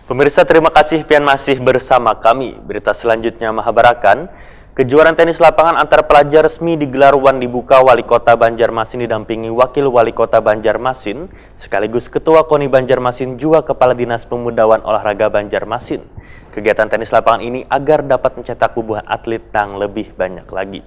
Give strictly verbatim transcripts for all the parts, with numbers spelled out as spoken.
Pemirsa, terima kasih pian masih bersama kami. Berita selanjutnya mahabarakan, kejuaraan tenis lapangan antar pelajar resmi digelar wan dibuka Wali Kota Banjarmasin didampingi Wakil Wali Kota Banjarmasin, sekaligus Ketua KONI Banjarmasin jua Kepala Dinas Pemuda wan Olahraga Banjarmasin. Kegiatan tenis lapangan ini agar dapat mencetak bubuhan atlet nang lebih banyak lagi.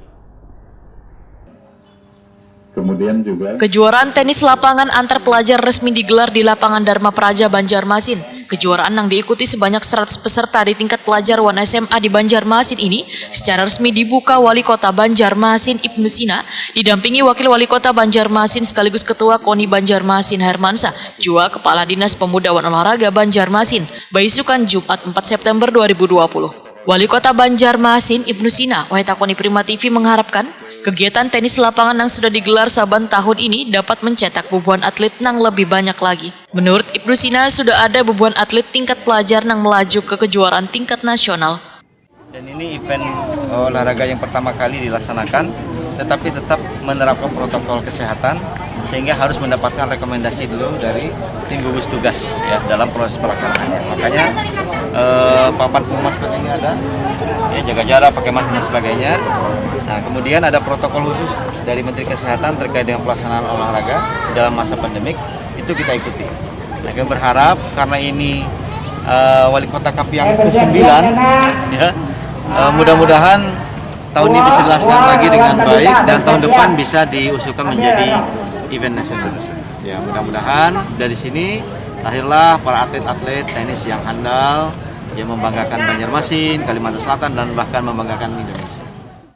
Kemudian juga Kejuaraan tenis lapangan antar pelajar resmi digelar di Lapangan Dharma Praja Banjarmasin. Kejuaraan yang diikuti sebanyak seratus peserta di tingkat pelajar wan S M A di Banjarmasin ini secara resmi dibuka Wali Kota Banjarmasin Ibnu Sina didampingi Wakil Wali Kota Banjarmasin sekaligus Ketua KONI Banjarmasin Hermansa, jua Kepala Dinas Pemuda wan Olahraga Banjarmasin, baisukan Jumat empat September dua ribu dua puluh. Wali Kota Banjarmasin Ibnu Sina, wae takuni Prima T V mengharapkan, kegiatan tenis lapangan yang sudah digelar saban tahun ini dapat mencetak bubuhan atlet nang lebih banyak lagi. Menurut Ibnu Sina, sudah ada bubuhan atlet tingkat pelajar nang melaju ke kejuaraan tingkat nasional. Dan ini event olahraga yang pertama kali dilaksanakan, tetapi tetap menerapkan protokol kesehatan sehingga harus mendapatkan rekomendasi dulu dari tim gugus tugas ya dalam proses pelaksanaannya. Makanya eh, papan pengumuman seperti ini ada, ya jaga jarak, pakai masker dan sebagainya. Nah, kemudian ada protokol khusus dari Menteri Kesehatan terkait dengan pelaksanaan olahraga dalam masa pandemik, itu kita ikuti. Nah, kami berharap karena ini uh, Wali Kota Cup yang ke-9 ya, uh, mudah-mudahan tahun ini bisa dilaksanakan lagi dengan baik dan tahun depan bisa diusulkan menjadi event nasional. Ya, mudah-mudahan dari sini lahirlah para atlet-atlet tenis yang handal, yang membanggakan Banjarmasin, Kalimantan Selatan, dan bahkan membanggakan Indonesia.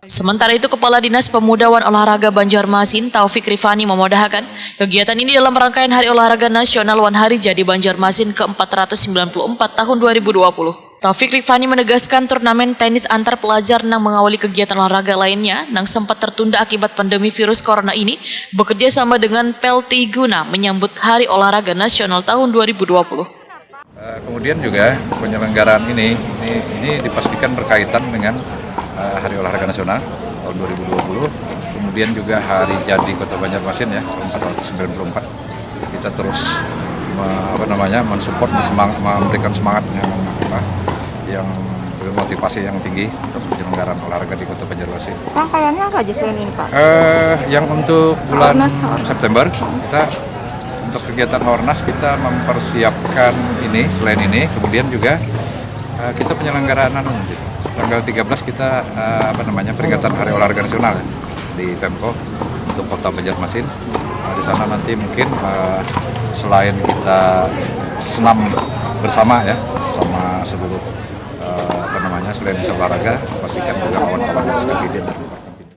Sementara itu, Kepala Dinas Pemuda wan Olahraga Banjarmasin, Taufik Rifani, memudahakan kegiatan ini dalam rangkaian Hari Olahraga Nasional wan Hari Jadi Banjarmasin ke-empat ratus sembilan puluh empat tahun dua ribu dua puluh. Taufik Rifani menegaskan turnamen tenis antar pelajar nang mengawali kegiatan olahraga lainnya nang sempat tertunda akibat pandemi virus corona ini bekerja sama dengan Pelti guna menyambut Hari Olahraga Nasional tahun dua ribu dua puluh. Eh, kemudian juga penyelenggaraan ini, ini, ini dipastikan berkaitan dengan eh, Hari Olahraga Nasional tahun dua ribu dua puluh, kemudian juga Hari Jadi Kota Banjarmasin ya, empat ratus sembilan puluh empat. Kita terus me- apa namanya, mensupport, semang- memberikan semangat yang apa, yang motivasi yang tinggi untuk penyelenggaraan olahraga di Kota Banjarmasin. Rangkaiannya apa aja selain ini, Pak? Eh, yang untuk bulan September kita untuk kegiatan Hornas kita mempersiapkan ini, selain ini kemudian juga eh, kita penyelenggaraan anu, tanggal tiga belas kita eh, apa namanya, peringatan Hari Olahraga Nasional ya, di Pemko untuk Kota Banjarmasin. Nah, di sana nanti mungkin eh, selain kita senam bersama ya sama seluruh eh, apa namanya, selain bisa olahraga, pastikan juga kawan-kawan S K P D terlibat.